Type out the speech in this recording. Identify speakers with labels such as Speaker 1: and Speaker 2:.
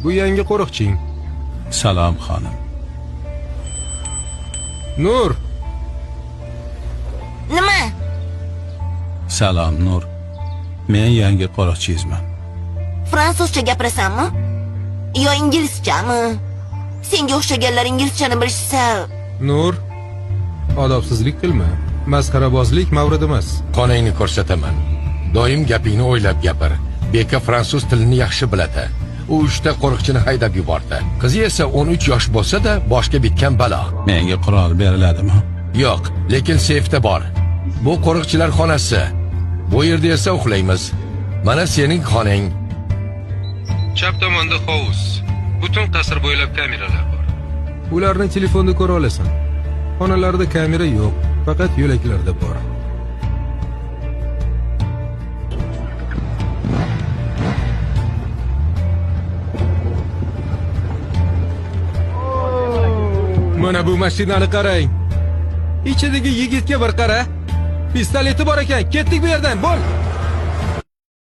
Speaker 1: Bu yangi qo'riqching.
Speaker 2: Salom, xonim.
Speaker 1: Nur,
Speaker 3: Nima?
Speaker 2: Salom, Nur. Men yangi qo'riqchingizman.
Speaker 3: Fransuzcha gapirasanmi? Yo inglizchami? Senga o'xshaganlar inglizchani bilishsa,
Speaker 1: Nur. Odobsizlik qilma. Masxarabozlik mavrid emas.
Speaker 4: Xonangni ko'rsataman. Doim gapingni o'ylab gapir. Beka fransuz tilini yaxshi biladi. U 3 ta qo'riqchini haydab yubordi. Qizi esa 13 yosh bo'lsa-da, boshga bitgan balo.
Speaker 2: Menga qurol beriladimi?
Speaker 4: Yo'q, lekin seyfda bor. Bu qo'riqchilar xonasi. Bu yerda esa uxlaymiz. Mana sening xonang.
Speaker 1: Chap tomonda hovuz. Butun qasr bo'ylab kameralar bor. Ularni telefonda ko'ra olasan. Xonalarda kamera yo'q, faqat yo'laklarda bor. Mana bu mashinani qarang. Ichidagi yigitga bir qara. Pistoleti bor ekan. Ketdik bu yerdan, bo'l.